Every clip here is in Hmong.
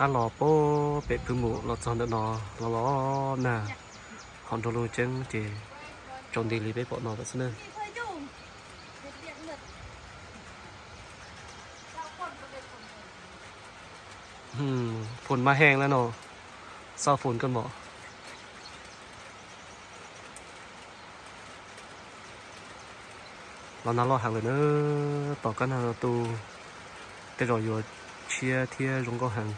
Qab los pem pw mus los txog ntawm no los los nag, ho nrog Looj Ceeb ces tsaus nti li peb pom no lawm xwb na. Phone mab heej lawm no, xauj phone koj mom. Los nag loj heev lawm na, tom qab nag no tu tej zaum yuav tshiab thiab zoo nkauj heev.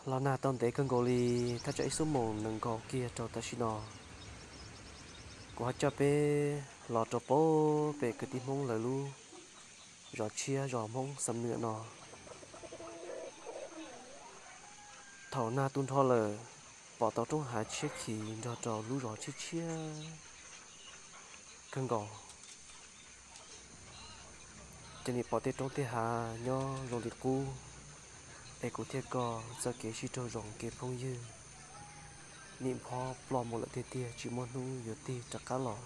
Los nag tau ntev kawg nkaus li, thaj tsam ib xuab moos nees nkaum kiag rau tam sim no. Kuv ho coj peb los rau pem kwv tij Hmoob lawv lub zos tshiab zos Hmoob Xam Nwam no. Thaum nag tu nrho lawm, pom tau roob hav tshiab khiv nrog rau lub zos tshiab tshiab kawg nkaus. Ces nim pom tej roob tej hav nyob zoo li qub, es kuv thiaj koj txoj kev sib raug zoo kev phooj ywg nim nphob ploj mus lawm tiag tiag, tsis muaj hnub yuav tig rov qab los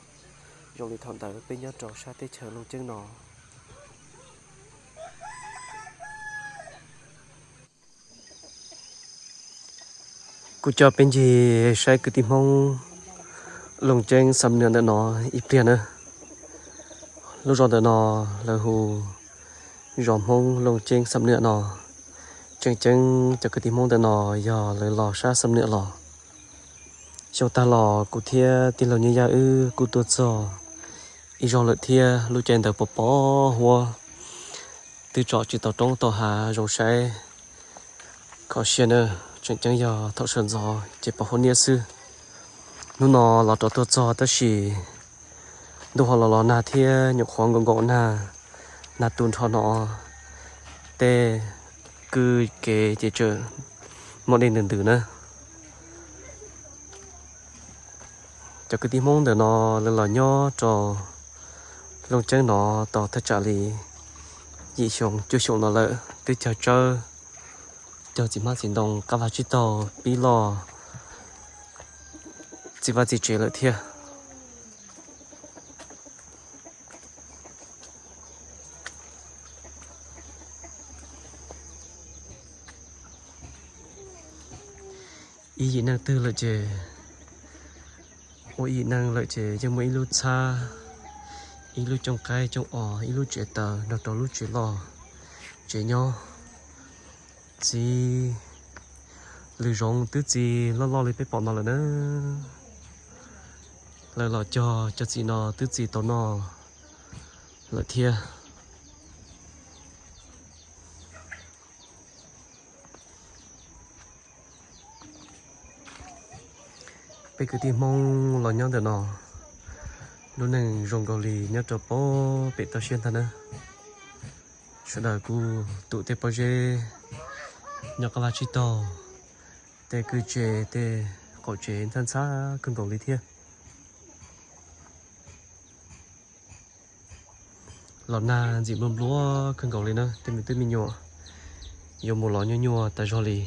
zoo li thaum ntawd peb nyob rau sab teb chaws Looj Ceeb no. Kuv coj peb ncig saib kwv tij Hmoob Looj Ceeb Xam Nwam ntawm no ib pliag na. Lub zos ntawm no lawv hu zos Hmoob Looj Ceeb Xam Nwam no. Tseem ceeb cov kwv tij Hmoob ntawm no yog lawv los sab Xam Nwam los. Xyoo tag los kuv thiab tij laug Nyiaj Yaj wb kuj tuaj txog ib zaug lawm thiab, lub caij ntawd pos pos huab, twb tsom tsis tau roob tau hav zoo saib. Kho siab na, tseem ceeb yog thaum sawv ntxov ces pos huab niab xwb. Hnub no los rov tuaj txog tab sis ntuj ho los los nag thiab nyuam qhuav nkaum nkaum nag, nag tu nrho no, tej kwj kev ces tseem muaj dej ntws ntws na. Cov kwv tij Hmoob ntawm no lawv los nyob rau Looj Ceeb no tau thaj tsam li yim xyoo cuaj xyoo no lawm, twb cog tsawb, cog txiv hmab txiv ntoo, qab vaj tsib taug, pib loj txiv vaj txiv tsev lawm thiab. Ib yim neeg twg lawm ces, ua ib yim neeg lawm ces yeej muaj ib lub txhab, ib lub cooj qaib cooj os, ib lub tsev taws nrog rau lub tsev loj, tsev nyob. Txiv lws zoov twb txiv loj loj li peb pom no lawm na. Lawv los cog cov txiv no twb txiv tau noj lawm thiab. Peb kwv tij Hmoob los nyob ntawm no, lub neej zoo nkaus li nyob rau pem toj siab ntag na. Sawv daws kuj tum tej pob zeb nyob qab vaj tsib taug, tej kwj tse, tej qaum tsev ntxhab ntxhab kawg nkaus li thiab. Los nag ntxim nplua nplua kawg nkaus li na tej me tub me nyuam, yuav mus los nyuaj nyuaj tas zog li.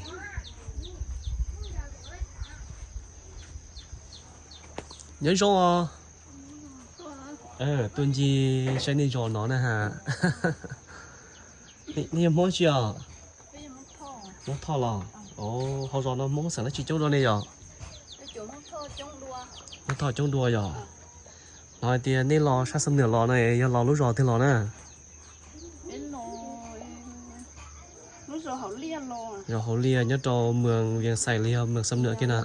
Nyob zoo os. Tuaj ncig saib nej zos no na ha. Nej yog Hmoob tsi os? Hmoob Thoj los? Hauv zos no Hmoob xeem dab tsi coob dua nej yog? Hmoob Thoj coob dua yog? Hnov hais tias nej los sab Xam Nwam los no yog los lub zos twg los na? Zos Hauv Liaj nyob rau moos Vias Xais los yog moos Xam Nwam kiag na?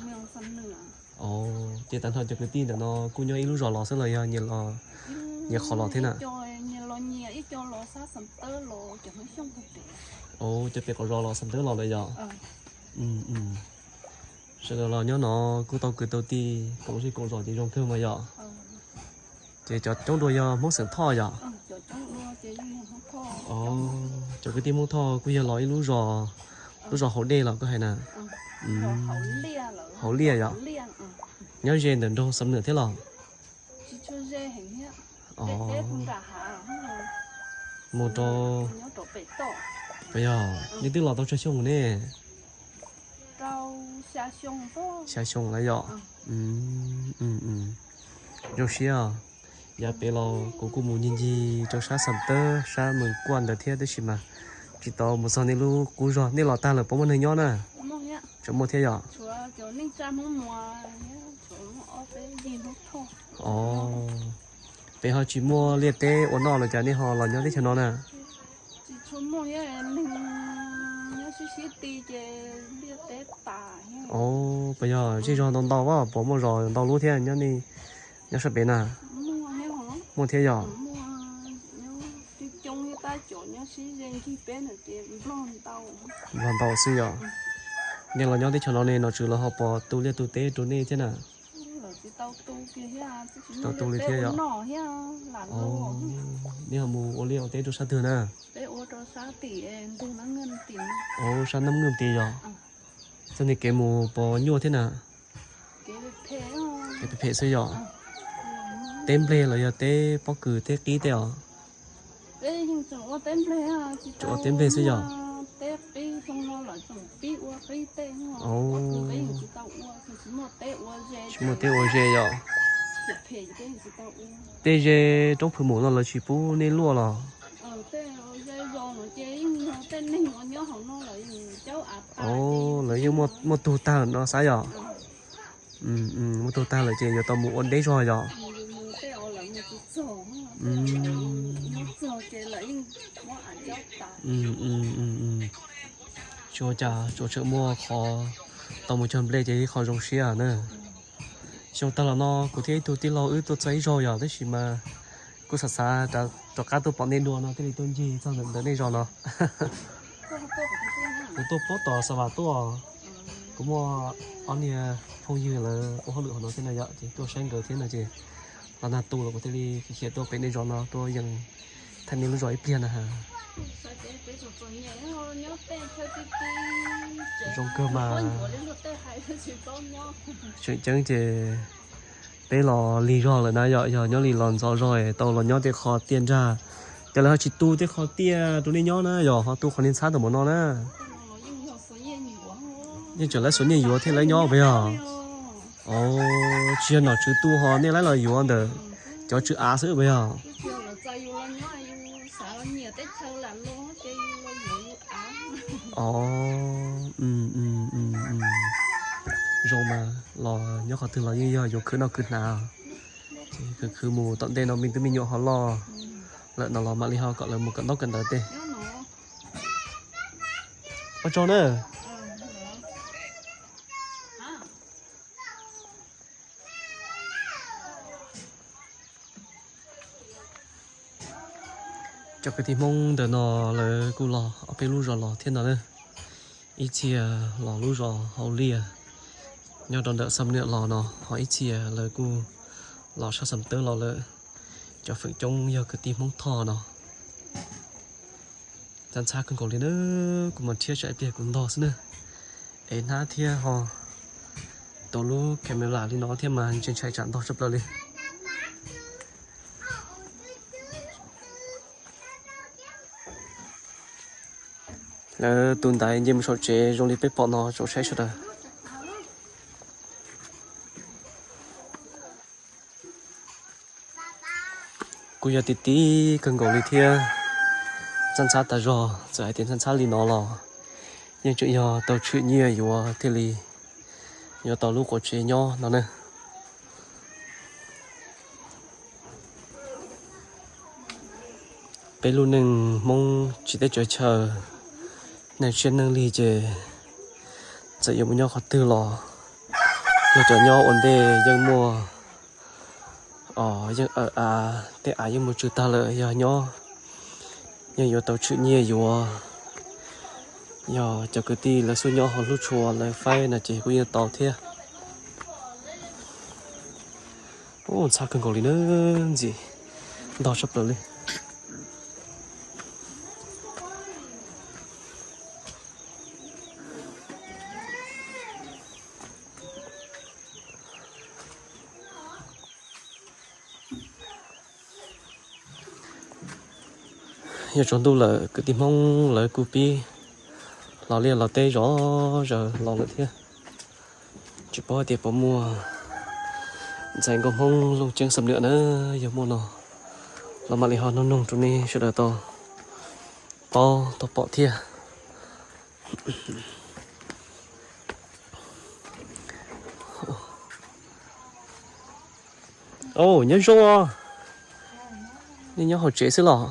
Ces tag nrho cov kwv tij ntawm no kuj nyob ib lub zos los xwb los yog nyias qhov los thiab na? Cov pem qaum zos los Xam Tawb los lawm yog? Sawv daws los nyob no kuj tau kwv tau tij koom zej koom zos ces zoo kawg mas yom. Ces cov coob dua yog Hmoob xeem Thoj yom? Cov kwv tij Hmoob Thoj kuj yog los ib lub zos, lub zos Hauv Dej los koj hais na? Hauv Liaj yom? Nyob ze ntawm nroog Xam Nwam thiab los? Mus rau, yog nej twb los tau tsawg xyoo ne? Xya xyoo lawm yom? Zoo siab os. Yav pem los kuv kuj mus ncig ncig rau sab Xam Tawb sab Mees Kuaj ntawd thiab, tab sis mas tsis tau mus txog nej lub qub zog. Nej los tag lawm puas muaj neeg nyob na? Tseem muaj thiab yom? Pem ho tsis muaj liaj teb ua noj los cas nej ho los nyob teb chaws no na? Puas yog zej zog ntau ntau, puas muaj zos ntau lub thiab nyob sab pem na? Muaj thiab yom? Nplog ntau xwb yom. Nej los nyob teb chaws no ne, nom tswv lawv ho puas tu liaj tu teb rau nej thiab na? Tau tu li thiab yom. Nej ho mus ua liaj ua teb rau sab twg na? Sab Nab Nkeej tid yom. Txoj niag kev mus puas nyuaj thiab na? Kev phem xwb yom. Teb nplej los yog teb pob kws teb qib tej os? Tseem ua teb nplej xwb yom. Tsis muaj teb ua ze yom. Tej ze roob Phwv Mus no lawv tsis pub nej luaj los? Lawv yeej muaj tug tag no xav yom. Muaj tug tag lawm ces yuav tau mus ua deb zog yom. Tsis ua cas, tsuas tseem muaj qhov tau mus cog nplej ces ib qho zoo siab na. Xyoo tag los no kuv thiab ib tug tij laug wb tuaj txog ib zaug yom, tab sis mas kuj xav xav rov qab tuaj pom nej dua no thiaj li tuaj ncig txog ntawm nej zos no. Kuv tuaj puag tom Xa Vas tuaj, kuv muaj ob niag phooj ywg lawv ua hauj lwm hauv no thiab no yom, ces tuaj saib nkawd thiab no ces los nag tu los kuv thiaj li khiav tuaj pem nej zos no tuaj yees thaij nej lub zos ib pliag na. Zoo kawg mas. Tseem ceeb ces peb los lig zog lawm na yom, yog nyob li los ntxov zog tau los nyob tej qhov tiaj nrag, ces lawv ho tsis tu tej qhov tiaj rau nej nyob na yom, ho tu qhov niag ntxhab tam npaum no na. Yeej tseem laib xuas nyiaj yuav thiaj laib nyob puas yog? Tsis yog nom tswv tu ho nej laib los yuav ntawm cov tswv av xwb puas yog? Zoo mas los nyob qhov twg los yeej yog yuav khwv noj khwv hnav, ces khwv khwv mus tom ntej no me tub me nyuam ho loj lawm no los mam li ho kom lawv mus kawm ntaub kawm ntawv tej. Ua tsaug na. Cov kwv tij Hmoob ntawm no lawv kuj los ob peb lub zos los thiab no na. Ib txhia los lub zos Hauv Liaj nyob rau ntawm Xam Niam los no, ho ib txhia lawv kuj los sab Xam Tawb los lawm. Cov feem coob yog kwv tij Hmoob Thoj no. Ntxhab ntxhab kawg nkaus li na, kuv mas rhiab tsam ib pliag kuv ntog xwb na. Es hnab thiab ho tua lub camera li no thiab mas ntshai tsam ntog tshaj plaws li. Lawv tus ntaiv nce mus saum tsev zoo li peb pom no tsoom saib sawv daws. Kuj yog ti ti kawg nkaus li thiab. Ntxhab ntxhab tas zog, txawm hais tias ntxhab ntxhab li no los yeej tseem yog tau tshwm nyiaj yuav thiaj li yuav tau lub quav tsev nyob no na. Peb lub neej Hmoob tsis teb tsaws chaw, neeg siab neeg lig ces txawm yuav mus nyob qhov twg los yog cov nyob ua ntej yeej muaj, yeej aw av, tej av yeej muaj tsw tag lawm, yog nyob yeej yuav tau tshwm nyiaj yuav. Yog cov kwv tij lawv xub nyob ho hlub tshua lawv faib no ces kuj yeej tau thiab. Ntxhab kawg nkaus li na, ntxim ntog tshaj plaws li. Yog tsaus ntuj lawm kwv tij Hmoob lawv kuj pib los liaj los teb zov zaws los lawm thiab. Tsis paub hais tias puas muaj Ntxhais nkauj Hmoob Looj Ceeb Xam Nuam na, yog muaj no los mam li ho nug noog rau nej sawv daws tau paub tau pom thiab. Au, nyob zoo os. Nej nyob hauv tsev xwb los?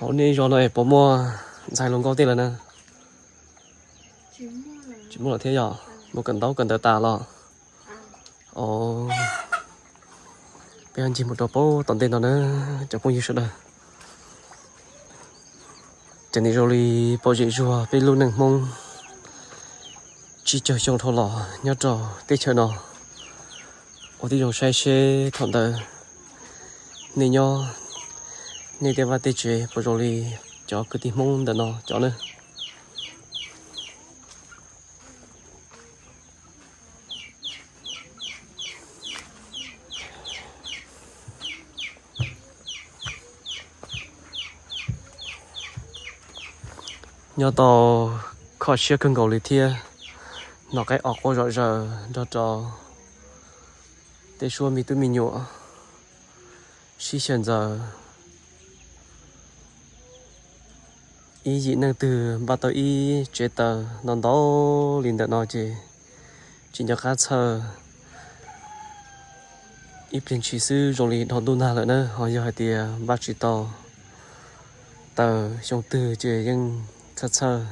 Hauv nej zos no es puas muaj ntxhais hluas nkauj tej lawm na? Tsis muaj lawm thiab yog? Mus kawm ntaub kawm ntawv tas los? Peb ho ncig mus rau pem tom ntej no na, cov phooj ywg sawv daws. Ces nej zoo li pom zem zuag peb lub neej Hmoob tsib caug xyoo dhau los nyob rau teb chaws no, ua tib zoo saib seb thaum ntawd nej nyob, nej tej vaj tej tsev puas zoo li cov kwv tij Hmoob ntawm no cov na. Nyob tau kho siab kawg nkaus li thiab, hnov qaib o quaj zom zaws nrog rau tej suab me tub me nyuam sib xyaw ntxaws. Ib yim neej twg npaj tau ib tsev taws ntau ntau li ntawm no ces tsis nco qab txhawj, ib pliag ntshis xwb zoo li dhau ntuj nag lawm na. Ho yog hais tias npaj tsis tau taws xyoo twg ces yeej txhawj txhawj,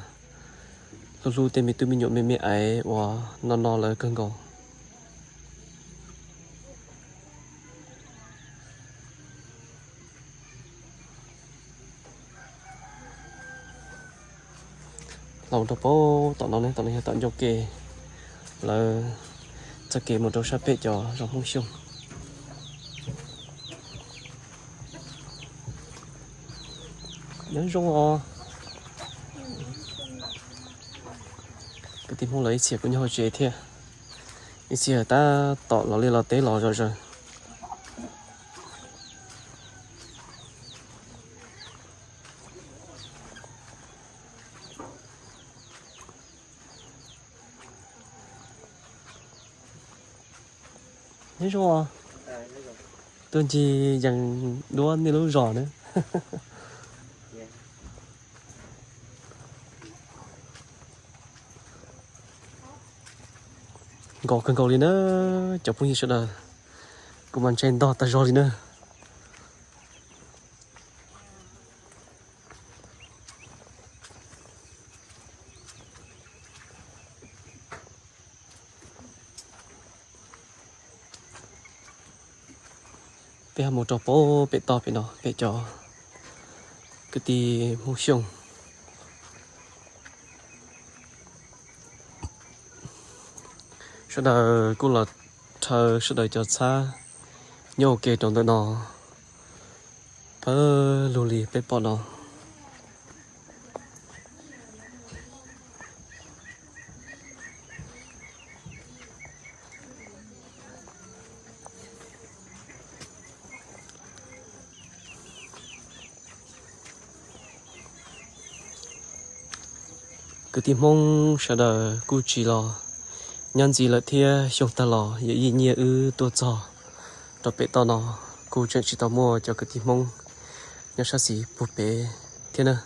hlub hlub tej me tub me nyuam me me aiv uas no no lawv kawg nkaus. Hla rau pem tom no ne, tom no yog tom ncauj ke, lawv txoj kev mus rau sab pem cov zos Hmoob Xyooj. Nyob zoo os. Kwv tij Hmoob lawv ib txhia kuj nyob hauv tsev thiab, ib txhia tab tom los liaj los teb los zom zaws. Nyob zoo, tuaj ncig yees duab nej lub zos na. Nkauj kawg nkaus li na cov phooj ywg sawv daws, kuv mas ntshai ntog tag zog li na. Peb ho mus rau pem toj pem no pem cov kwv tij Hmoob Xyooj. Sawv daws kuj los rhawv sawv daws cov txhab nyob ua ke rau ntawm no, pawg lug li peb pom no. Kwv tij Hmoob sawv daws kuj tsis los nyob ntxiv lawm thiab, xyoo tag los yawm yij nyiaj wb tuaj txog rau pem toj no, kuj tseem tsis tau muaj cov kwv tij Hmoob nyob sab xis puag pem thiab na.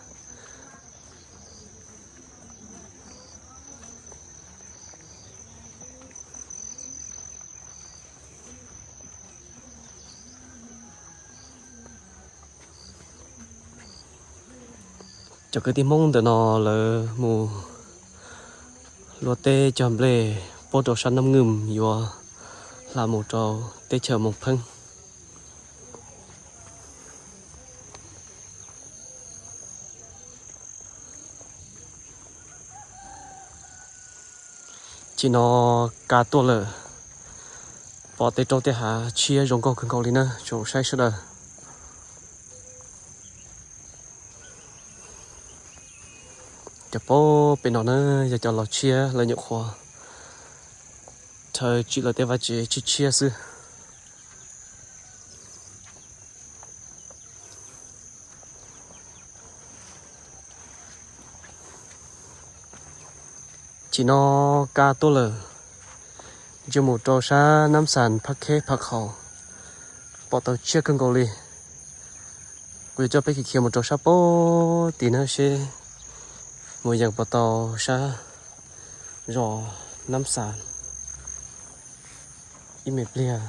Cov kwv tij Hmoob ntawm no lawv mus luaj teb cog nplej puab rau sab Nab Nwj yuav hla mus rau teb chaws Moos Pheeb. Ces no ka tuaj lawm, pom tej roob tej hav tshiab zoo nkauj kawg nkaus li na tsoom saib sawv daws. Cov pem no na yog cov los tshiab lawv nyuam qhuav rhawv tsim lawv tej vaj tsev tshiab tshiab xwb. Ces no ka tuaj lawm, Ntsia mus rau sab Nab Xas Phab Kheb Phab Khaum, pom tau tsiaj kawg nkaus li. Kuv yuav coj peb khiav khiav mus rau sab pem tim na seb mus yees puas tau sab zos Nab Xas ib me pliag.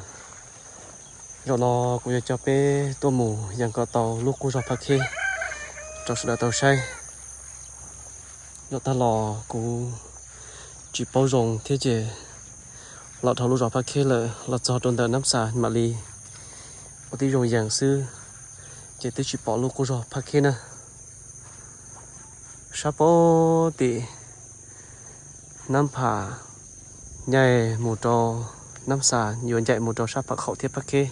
Zaum no kuv yuav coj peb tuaj mus yees kom tau lub qub zog Phab Kheb rau sawv daws tau saib. Zaum tag los kuv tsis paub zoo thiab ces los dhau lub zos Phab Kheb lawm, los txog rau ntawm Nab Xas mam li ua tib zoo yees xwb, ces twb tsis pom lub qub zog Phab Kheb na. Sab pem tim Nab Pham ncaim mus rau Nab Xas yuav ncaim mus rau sab Phab Khaum thiab Phab Kheb,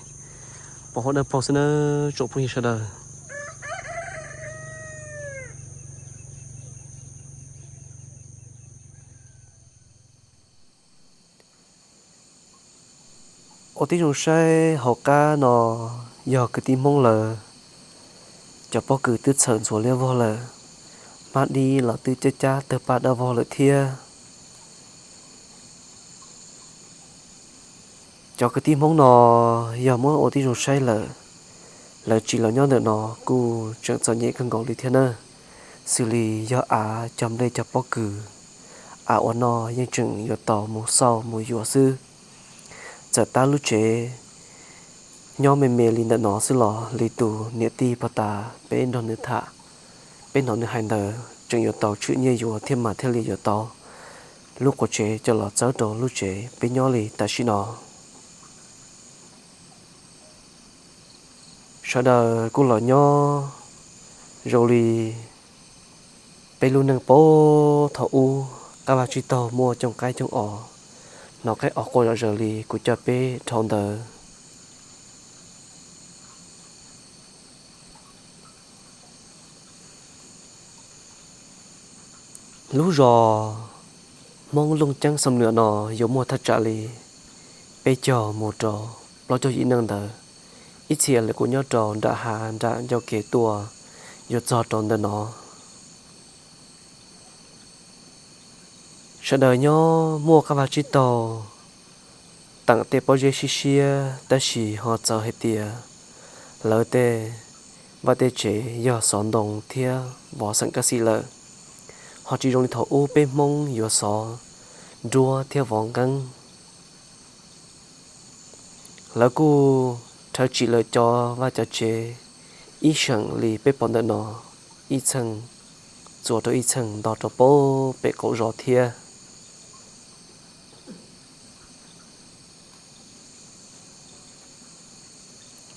pom huab dawb paug xwb nawb tsoom phooj ywg sawv daws. Ua tib zoo saib hauv qab no yog kwv tij Hmoob lawv cov pob kws twb txhawm ntxhuav liab vog lawm, hmab dib los twb cab cab tawg paj dawb vog lawm thiab. Cov kwv tij Hmoob no yog muab ua tib zoo saib lawm, lawv tsis los nyob ntawm no kuj tseem txom nyem kawg nkaus li thiab na. Xws li yog av cog nplej cog pob kws, av ua no yeej tseem yuav tau mus xauj mus yuav xwb. Txawm tab lub tsev nyob me me li ntawm no xwb los li tus niam tij pog tas peb nrog nws tham, peb hnov nws hais ntawd tseem yuav tau tshwm nyiaj yuav thiab mas thiaj li yuav tau lub quas tsev coj los txawb rau lub tsev peb nyob li tam sim no. Sawv daws kuj los nyob zoo li peb lub neej paub thaum ub qab vaj tsib taug muaj cooj qaib cooj os, hnov qaib os quaj zom zaws li kuv coj peb dhau ntawd. Lub zos Hmoob Looj Ceeb Xam Nuam no yuav muaj thaj tsam li peb caug mus rau plaub caug yim neej ntawd. Ib txhia lawv kuj nyob rau nram hav nram ncauj kev tuaj yuav txog rau ntawm no. Sawv daws nyob muaj qab vaj tsib taug, teem tej pob zeb siab siab tab sis ho txawv hais tias lawv tej vaj tej tsev yog xov ntoo thiab vov xeem kab xis lawm, ho tsis zoo li thaum ub peb Hmoob yuav xov nruab thiab vov nqeeb. Lawv kuj rhawv tsim lawv cov vaj cov tsev ib seem li peb pom ntawm no, ib txheej txuas rau ib txheej nto rau pem qaum zos thiab.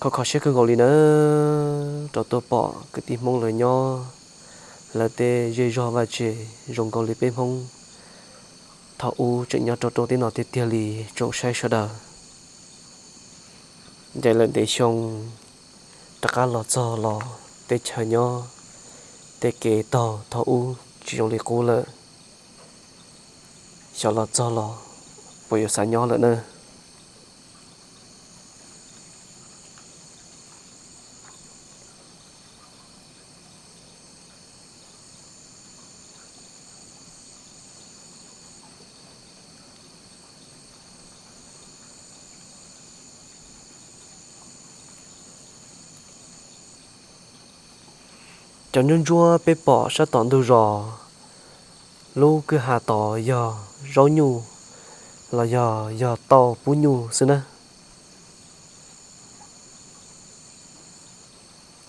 Kho kho siab kawg nkaus li nawb, rau tuaj pom kwv tij Hmoob lawv nyob, lawv tej zej zog vaj tse zoo nkaus li peb Hmoob thaum ub tseem nyob rau rau teb no tiag tiag li tsoom saib sawv daws. Ncaim lawm ntev xyoo rov qab los txog los teb chaws nyob, tej kev taug thaum ub tsis zoo li qub lawm. Xyov los txog los puas yuav xav nyob lawm na. Cov ntsuab ntsuab peb pom sab tom ntug zos, lub kwj ha tod yog zaub nyuj los yog yog tauj pub nyuj xwb na.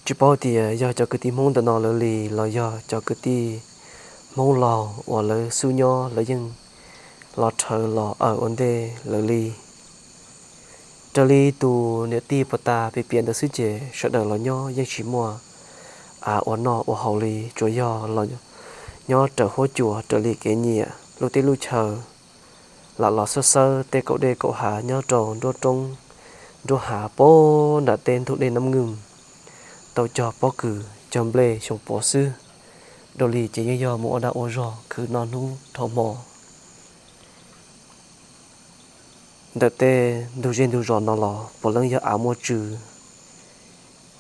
Tsis paub tias yog cov kwv tij Hmoob ntawm no lawv li los yog cov kwv tij Hmoob laug uas lawv xub nyob lawv yeej los rhawv los awm ua ntej lawv li. Raws li tus niam tij puag ta piav piav ntawd xwb ces sawv daws los nyob yeej tsis muaj av ua noj ua haus li, tsuas yog los nyob raws huab cua raws li kev nyiam lub teb lub chaw, lam los xawb xawb tej kaum dej kaum hav nyob rau nruab roob nruab hav puag nram tej ntug dej Nab Nkwj, tau cog pob kws cog nplej xyoo puav xwb. Dua li ces yeej yog mus ua dag ua zog khwv noj hnub dhau hmo. Ntawm tej ntug zej ntug zos no los puav leej yog av muaj tswv.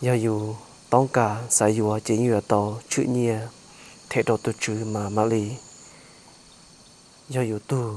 Yog yus toob kas xav yuav ces yeej yuav tau tshwm nyiaj them rau tus tswv mas mam li yog yus tug